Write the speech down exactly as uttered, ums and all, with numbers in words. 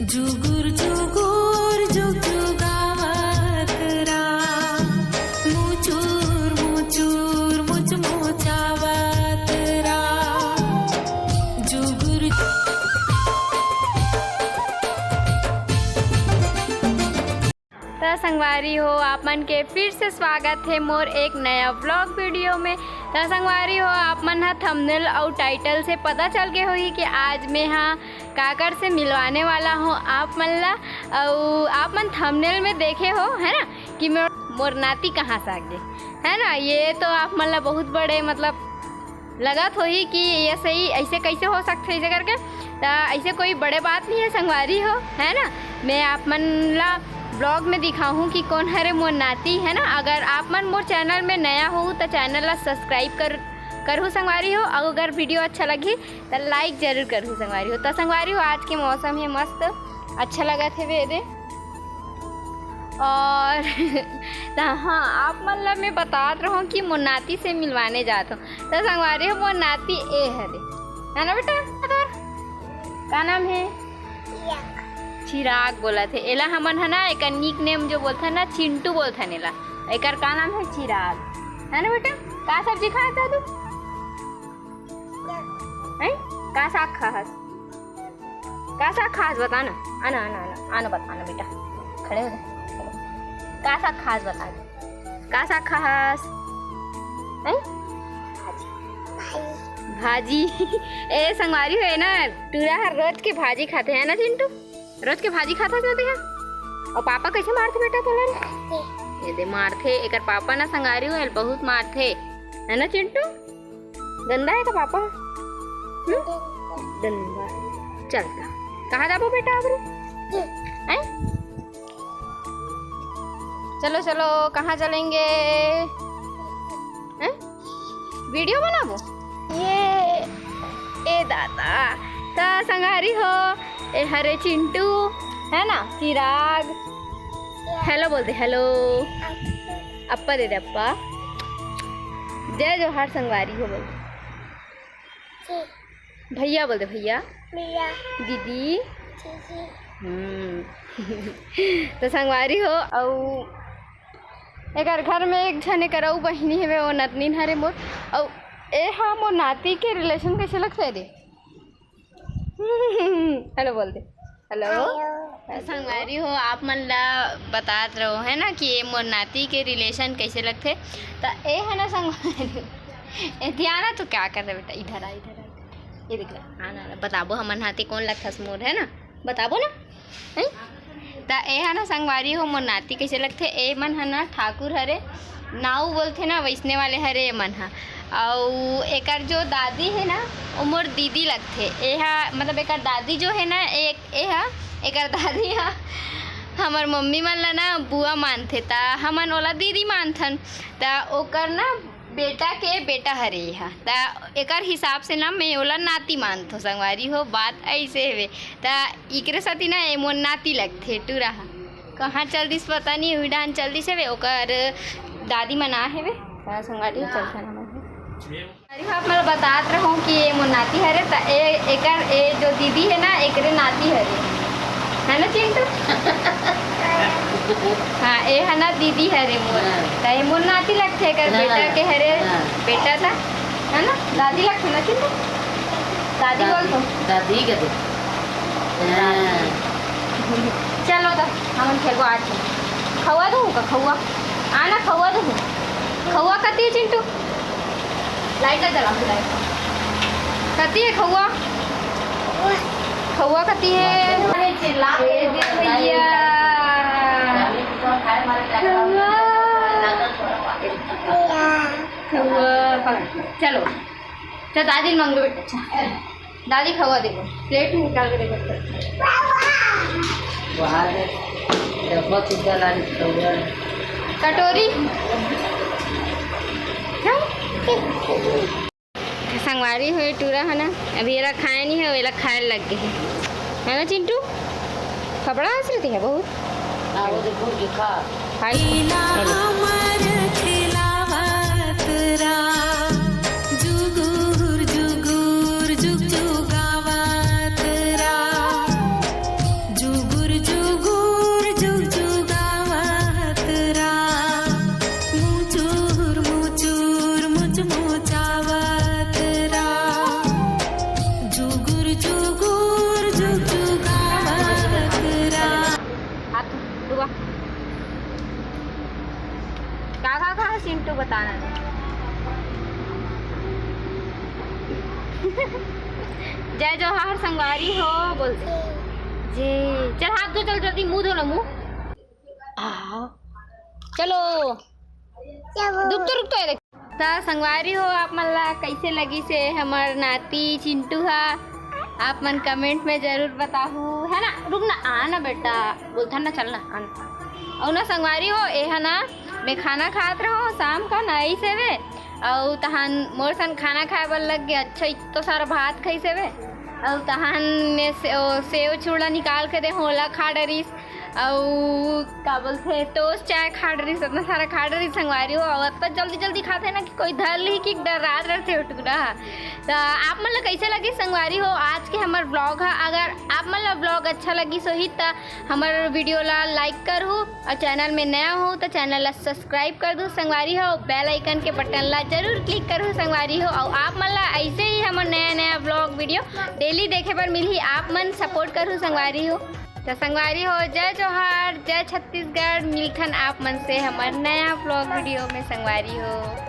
जुगुर जुगुर जुगजुगावत रा, मुचुर मुचुर मुचमुचावत रा, जुगुर। त संगवारी हो, आप मन के फिर से स्वागत है मोर एक नया व्लॉग वीडियो में। त संगवारी हो, आप मन ह थंबनेल अउ टाइटल से पता चल गए होही कि आज मैं हा काकर से मिलवाने वाला हूँ आप मन ला। अउ आप मन थंबनेल में देखे हो, है ना, कि मोर, मोर नाती कहाँ से आ गे, है ना। ये तो आप मन ला बहुत बड़े, मतलब, लगत होही कि ये सही, ऐसे कैसे हो सकथे, ऐसे करके। त ऐसे कोई बड़े बात नहीं है संगवारी हो, है ना। मैं आप मन ला व्लॉग में दिखाहूँ कि कौन हरे मोर नाती, है ना। अगर आप मन मोर चैनल में नया हो त चैनल ला सब्सक्राइब कर, करहु संगवारी हो, अउ अगर वीडियो अच्छा लगही त लाइक जरूर करहु संगवारी हो। त संगवारी हो, आज के मौसम है मस्त, अच्छा लगत हे बेदे। और त हाँ, आप मन ला मैं बतात रहूँ कि मोर नाती से मिलवाने जात हूँ। त संगवारी हो, मोर नाती ए हरे, है ना बेटा? तोर का नाम है? चिराग बोलत हे। एला हमन ह ना, एकर निक नेम जो बोलथन ना, चिंटू बोलथन एला। एकर का नाम है? चिराग, है ना बेटा? का सब्जी खात हस तू? हैं? का साग खाहस? का साग खाहस, बता ना। आना, आना, आना, आना, बता ना बेटा, खड़े हो जा। का साग खाहस, बता ना। का साग खाहस? हैं? भाजी। ए संगवारी हो, ए ना, टूरा हर रोज के भाजी खाथे, है ना चिंटू? रोज के भाजी खाथस ना तेहा? अउ पापा कैसे मारथे बेटा तोला रे? ये दे मारथे, एकर पापा ना संगवारी हो, बहुत मारथे, है ना चिंटू? गंदा है का पापा? हम्म? गंदा। चल त, कहाँ जाबो बेटा अब रे? हैं? चलो, चलो, कहाँ चलेंगे? हैं? वीडियो बनाबो? ये, ए दादा, त संगवारी हो, ए हरे चिंटू, है ना, चिराग। हेलो बोल दे, हेलो। अप्पा दे दे, अप्पा। जय जोहार संगवारी हो बोल। भैया बोल दे, भैया। भैया। दीदी। दीदी। हम्म। त संगवारी हो, अउ एकर घर में एक झन एकर अउ बहिनी हवे, वो नतनीन हरे मोर। अउ ए हा मोर नाती के रिलेशन कैसे लगथे रे? हेलो बोल दे। हेलो। हेलो। संगवारी हो, आप मन ला बतात रहो, है ना, कि ये मोर नाती के रिलेशन कैसे लगथे। त ए है ना संगवारी, ए ध्यान है, तू क्या कर रहे बेटा? इधर आ, इधर आ, ये देख ले, आना, आना, बताबो हमन हाथी कौन लगथस मोर, है ना, बताबो ना, हैं? त ए हा ना संगवारी हो, मोर नाती कैसे लगथे, ए मन ह ना ठाकुर हरे, नाऊ बोलथे ना, वैसने वाले हरे ए मन ह। अउ एकर जो दादी है ना, वो मोर दीदी लगथे। ए हा, मतलब, एकर दादी जो है ना, ए, ए हा, एकर दादी हा हमर मम्मी मन ला ना बुआ मानथे, त हमन ओला दीदी मानथन। त ओकर ना बेटा के बेटा हरे ए हा, त एकर हिसाब से ना मैं ओला नाती मानथो संगवारी हो, बात ऐसे हवे। त इकरे सेती ना ए मोर नाती लगथे टूरा हा। कहाँ चल दिस पता नहीं, उही डाहन चल दिस हवे, ओकर दादी मन आ हेवे। त संगवारी हो, चलथन हमन। अरे, आप मन ल बतात रहूं कि ये मोर नाती हरे, त ए, एकर, ए जो दीदी है ना, एकरे नाती हरे, है ना चिंटू? हाँ, ए है ना दीदी हरे मोर, हाँ। त ये मोर नाती लगथे, एकर हाँ। बेटा के हरे, हाँ। बेटा था, है ना? दादी लगथे ना चिंटू? दादी दा-, बोल तो। दादी के दे। हाँ। चलो त, हमन खेलबो आज। खउआ दूँ का खउआ? आना, खउआ दूँ। खउआ कती है चिंटू? लाइट ला जला, लाइट। कती है खउआ? खउआ कती है? अरे चिल्ला के ए दे भैया। खउआ। खउआ। चलो। चल दादी मांगो बेटा। अच्छा। दादी खउआ देखो। प्लेट में निकाल के देखो। बाहर है। डब्बा कुत्ता ला के खउआ। कटोरी। संगवारी हो, ये टूरा है ना, अभी एला खाए नहीं है, एला खाए लग गए है, है ना चिंटू? खबड़ा हंस रही है बहुत। हाँ, वो देखो, दिखा। हाय। चलो। हमर खिलावत रा, जुगुर जुगुर जुगजुगावत रा, जुगुर बताना। जय जोहार संगवारी हो, बोल दे। जय। चल हाथ धो, चल जल्दी मुंह धो ना, मुंह। आ, चलो। रुक तो, रुक तो, ये देख। त संगवारी हो, आप मन ला कैसे लगिस हे हमर नाती चिंटू हा? आप मन comment में जरूर बताहू, है ना? रुक ना, आ ना बेटा, बोलथन ना, चल ना, आ ना। अउ ना संगवारी हो, एहा ना, मैं खाना खात रहूं शाम का ना, ऐसे वे, अउ तहान मोर सन खाना खाए बर लग गे। अच्छा, इतना सारा भात खाइस हवे। अउ तहान मैं से-, ओ, सेव चूड़ा निकाल के दे, ओला खा डरिस। अउ का बोलथे, toast चाय खा डरिस, इतना सारा खा डरिस संगवारी हो। अउ इतना जल्दी जल्दी खाथे ना कि कोई धर ली कि डरात रहथे ओ टुकड़ा। त आप मन ला कैसे लगिस संगवारी हो आज के हमर vlog हा? अगर आप मन ला vlog अच्छा लगिस होही त हमर video ला like करहू, अउ channel में नया हो त channel ला subscribe कर दू संगवारी हो, bell icon के button ला जरूर click करहू संगवारी हो। अउ आप मन ला ऐसे ही हमर नया नया vlog video daily देखे बर मिलही, आप मन support करहू संगवारी हो। त संगवारी हो, जय जोहार, जय छत्तीसगढ़, मिलथन आप मन से हमर नया vlog video में संगवारी हो।